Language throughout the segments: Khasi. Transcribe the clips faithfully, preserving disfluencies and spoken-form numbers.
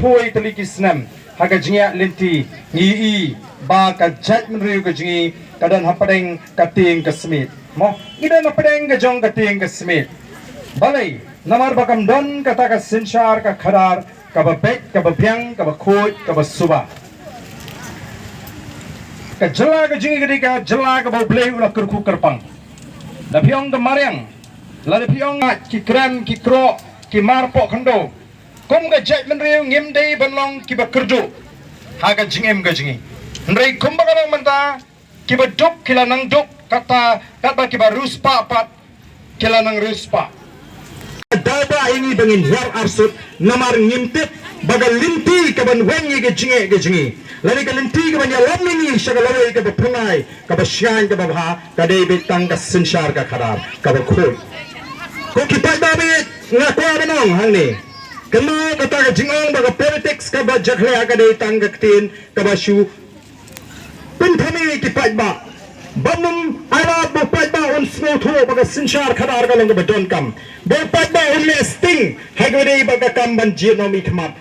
Poi tylli ki snem ha ka jingïaid lynti ngi ïohi ba ka jaitbynriew ka jong ngi ka don hapdeng ka tieng ka smiej. Mo, ngi don hapdeng ka jong ka tieng ka smiej. Balei? Namar ba kam don kata ka synshar ka khadar kaba beit, kaba biang, kaba khuid, kaba suba. Ka jylla ka jong ngi ka dei ka jylla kaba U Blei u la kyrkhu kyrpang. Da phi ong ka mariang, lada phi ong ki kren, ki kro, ki mar poh khyndew. Kum ka jaitbynriew ngim dei ban long kiba kyrduh ha ka jingim ka jong ngi. Hynrei kumba ka long mynta, kiba duk ki la nang duk, kata katba kiba riewspah pat ki la nang riewspah. Daw ba ïa ngi ba ngin hiar arsut namar ngim tip ba ka lynti kaban weng ïa ka jingeh ka jong ngi, lane ka lynti kaban ïalam ïa ngi sha ka lawei kaba phyrnai, kaba shngaiñ, kaba bha, ka dei beit tang ka synshar ka khadar kaba khuid. Ko ki paidbah, beit nga kwah ban ong hangne, kynmaw kata ka jingong ba ka politics kaba jakhlia ka dei tang ka ktien kaba shu pynthame ïa ki paidbah. Ba ym, ai lad ba u paidbah un sngewthuh ba ka synshar khadar ka long kaba donkam, ba u paidbah un leh sting ha kaba dei ba ka kam ban jied noh mih khmat.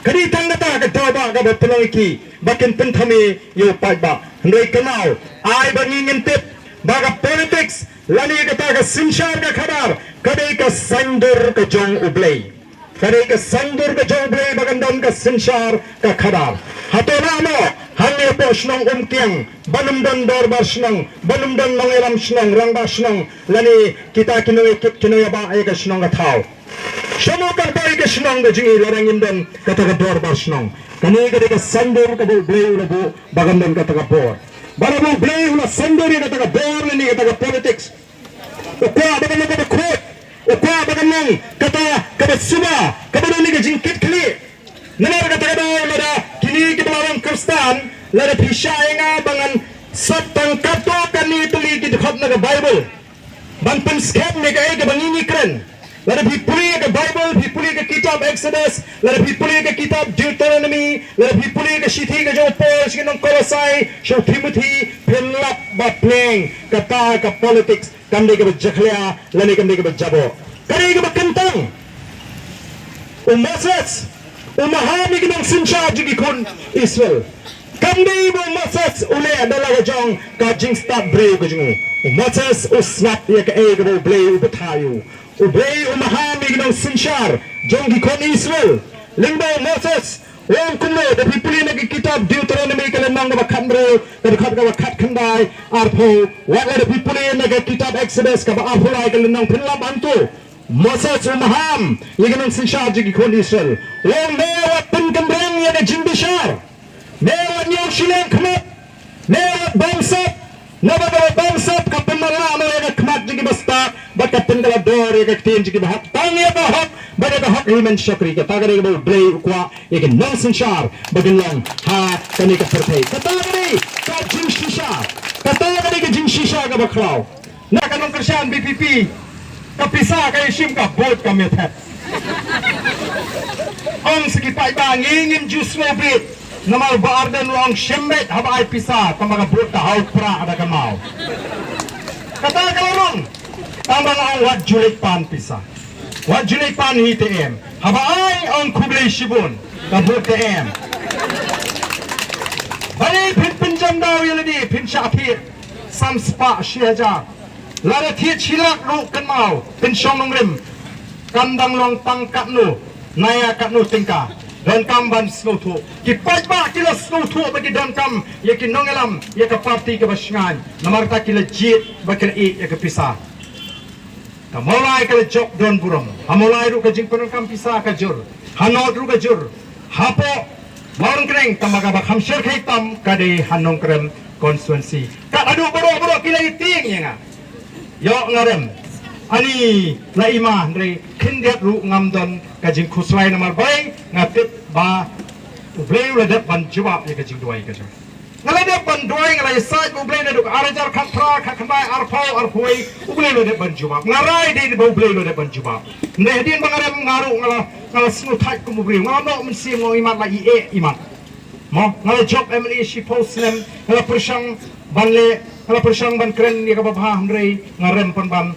Ka dei tang kata ka daw ba kaba pynlong ïa ki ba kin pynthame ïa u paidbah. Hynrei kynmaw, ai ba ngi ngin tip ba ka politics lane kata ka synshar ka khadar ka dei ka saiñdur ka jong U Blei. Ka dei ka saiñdur ka jong U Blei ba kan don ka synshar ka khadar. Hato lah mo hangne hapoh shnong Umkiang ban ym don dorbar shnong, ban ym don nongïalam shnong, rangbah shnong, lane kita ki nongïakit ki nongïabah ïa ka shnong ka thaw? Shano kan poi ka shnong ka jong ngi lada ngim don kata ka dorbar shnong? Kane ka dei ka saiñdur kaba U Blei u la buh ba kan don kata ka bor. Ba la ba U Blei u la saiñdur ïa kata ka bor lane kata ka politics, u kwah ba kan long kaba khuid, u kwah ba kan long kata kaba suba, kaba don ïa ka jingkit khlieh. Namar kata ka daw lada kine kiba la long Khristan, lada phi shah ïa nga ba ngan sot tang katto katne tylli ki dkhot na ka Baibl ban pynskhem ïa kaei kaba ngi ngi kren. Lada phi pule ïa ka Baibl, phi pule ïa ka kitab Exodus, lada phi pule ïa ka kitab Deuteronomy, lada phi pule ïa ka shithi ka jong u Paul sha ki nong Kolosai, sha u Timothy, phin lap ba pleng kata ka politics kam dei kaba jakhlia lane kam dei kaba jaboh. Ka dei kaba kyntang. U Moses, u maham ïa ki nongsynshar jong ki khun Israel. Kam dei ba u Moses u leh da la ka jong ka jingstad briew ka jong u. U Moses u sngap ïa kaei kaba U Blei u batai ïa u. U Blei u maham ïa ki nongsynshar jong ki khun Israel. Lyngba u Moses, u ong kumno, da phi pule na ka kitab Deuteronomy ka lynnong kaba khathynriew, ka dkhot kaba khatkhyndai, arphew, wat la da phi pule na ka kitab Exodus kaba arphew lai ka lynnong, phin lap hangto. Moses u maham ïa ki nongsynshar jong ki khun Israel. U ong, me wat pynkynreng ïa ka jingbishar. Me wat ñiew shiliang khmat. Me wat bamsap. Naba kaba bamsap ka pynmatlah noh ïa ka khmat jong ki bastad bad ka pynkylla dor ïa ka ktien jong ki bahok. Tang ïa ka hok bad ïa ka hok hynmen shakri. Kata ka dei kaba U Blei u kwah ïa ki nongsynshar ba kin long ha kane ka pyrthei. Kata ka dei ka jingshisha. Kata ka dei ka jingshisha kaba khraw. Na ka nongkyrshan V P P, ka pisa ka ïashim, ka vote ka ïathet. Ong sa ki paidbah, ngi ngim ju sngewbit. Namar Bah Ardent u ong shim beit haba ai pisa, tangba ka vote ka haw prah da ka maw. Kata ka la rung. Tangba nga ong wat ju leit pan pisa. Wat ju leit pan hi te em. Haba ai ong khublei shibun, ka vote te em. Balei phin pynjam daw ïa lade, phin shah thied san spah shi hajar. Lada thied shi lak ruh kynmaw, pynshong nongrim. Kam dang long tang katno, na ïa katno tyngka. Donkam ban sngewthuh. Ki paidbah ki la sngewthuh ba ki donkam ïa ki nongïalam ïa ka party kaba shngaiñ. Namar kata ki la jied ba ki la ïeh ïa ka pisa. Ka Mawlai ka la jop don burom. Ha Mawlai ruh ka jingpyndonkam pisa ka jur. Ha North ruh ka jur. Hapoh Mawryngkneng, tangba kaba kham shyrkhei tam ka dei ha Nongkrem constituency. Kat haduh baroh baroh ki la ïa tieng ïa nga. Ïoh nga rem. Ani la i ma, hynrei khyndiat ruh ngam don ka jingkhuslai namar balei, nga tip ba U Blei u la dep ban jubab ïa ka jingduwai ka jong nga. Nga la dep ban duwai, nga la ïasaid bad U Blei naduh ar hajar khatphra, khatkhyndai, arphew, arphew wei, U Blei u la dep ban jubab. Nga rai dei ba U Blei u la dep ban jubab. Hynrei hadien ba nga rem nga ruh nga la, nga la sngewthait kum u briew. Nga la noh mynsiem, nga ong imat la i eh imat. Mo, nga la jop M L A shiphew snem, nga la pyrshang ban leh, nga la pyrshang ban kren ïa kaba bha, hynrei nga rem pynban